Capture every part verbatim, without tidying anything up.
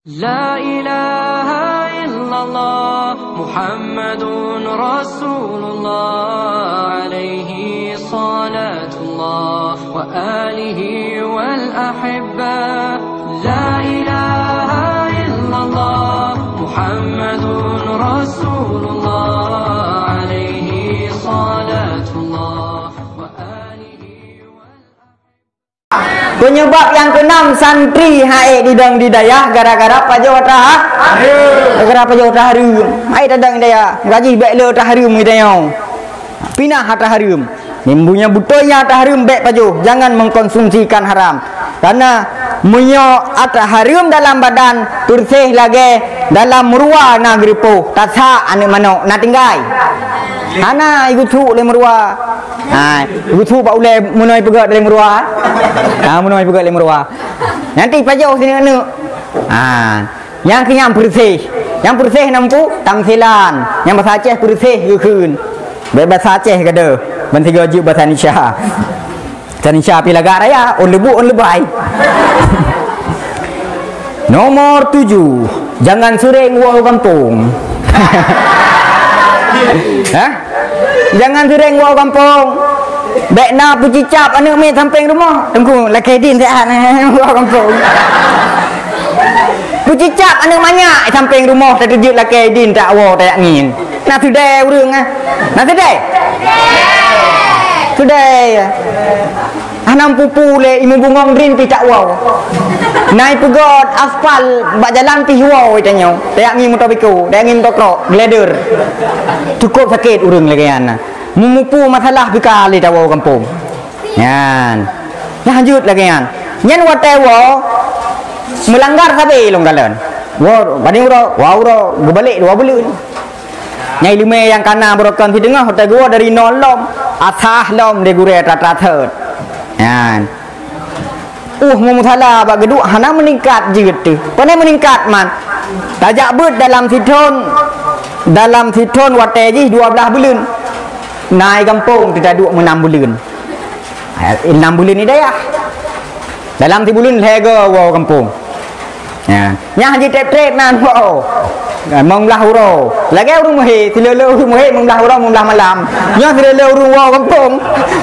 لا إله إلا الله محمد رسول الله عليه صلاة الله وآله والأحبة. لا إله إلا الله محمد رسول الله عليه صلاة الله وآله والأحبة. Penyebab nyang keunam santri han ék didong di dayah gara-gara pajoh atra ha-, gara-gara pajoh atra hareuem. Han ék tadong di dayah, gaji bék le atra hareuem geutanyoe. Pinah atra hareuem. Meunyoe beutôi nyan atra hareuem bék pajoh, jangan mengkonsumsikan haram. Karena meunyoe atra hareuem dalam badan, peureuseh lagée dalam meuruwa na geureupoh, tasak aneuëk manok, na tinggai. Hana igeusu lé meuruwa. Ha, geusu bak ulée meunoe peugét lé meuruwa. Ha, meunoe peugét lé meuruwa. Nanti pajoh sineuk-neuk. Ha, nyang keu nyang peureuseh. Nyang peureuseh na mupu tamsilan. Nyang basa Aceh peureuseh geukheun. Bék basa Aceh gadôh. Ban sigoe jeuet basa Indonesia. Basa Indonesia pi lagak raya, ôn leubu ôn leubai. Nomor tujuh, jangan sering woe gampông. Hah? Jangan sering woe gampông. Bék na peucicab aneuëk miet sampéng rumoh. Teungku, lakée dien siat woe gampông. Peucicab aneuëk manyak sampéng rumoh, tateujeuet lakée dien tak woe tajak ngieng. Na seudai ureuëng ah. Na seudai? Seudai. Hana mupu-pu lé imeubungong drin pih tak woe. Na ipeugét aspal bak jalan pih woe tanyoe. Tajak ngieng moto beko, tajak ngieng moto trok, glider. Cukup sakét ureuëng lagée nyan. Meumupu masalah pih ka lé tawoe gampông. Nyan. Nyan jeuet lagée nyan. Nyan watée woe meulanggar sabe lôn kalon. Woe bandéng uroe, woe uroe, geubalek dua buleuen. Nyang iéleumé nyang kana beurokon sideungoh watée geuwoe dari nol lom, asah lom lé gurée atra-atra thot. Nyan. Uh, meumusala bak geuduek hana meuningkat jeuet teuh. Pane meuningkat man. Tajak beuet dalam sithon, dalam sithon watée jih dua blaih buleuen. Na i gampông teuh taduek meunam buleuen. Nam buleuen di dayah. Dalam sibuleuen lhée go woe gampông. Ya. Nyang jitép-tép nan woe. Meublah uroe. Lagée ureuëng meuhé, silolo ureuëng meuhé meublah uroe meublah malam. Nyoe silolo ureuëng woe gampông.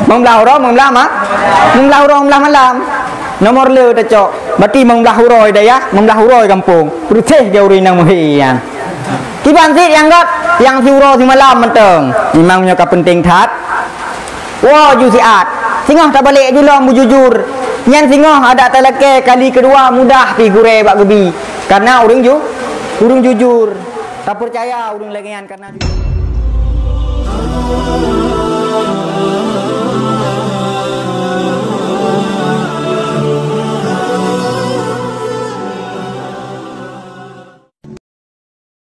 Meublah uroe meublah ma-, meublah uroe meublah malam. Nomor le tacok. Berarti meublah uroe dayah, meublah uroe gampông. Peureuseh ge ureuëng nyang meuhé nyan. Kiban cit nyang gét, nyang siuroe simalam mantong. Memang nyoe ka peunteng that. Woe ju siat. Singoh tabalek ju lom beujujur. Nyan singoh adak talakée kali keudua mudah pih gurée bak geubi. Karena ureuëng ju-, ureuëng jujur. Tapeucaya ureuëng lagée nyan karena jujur.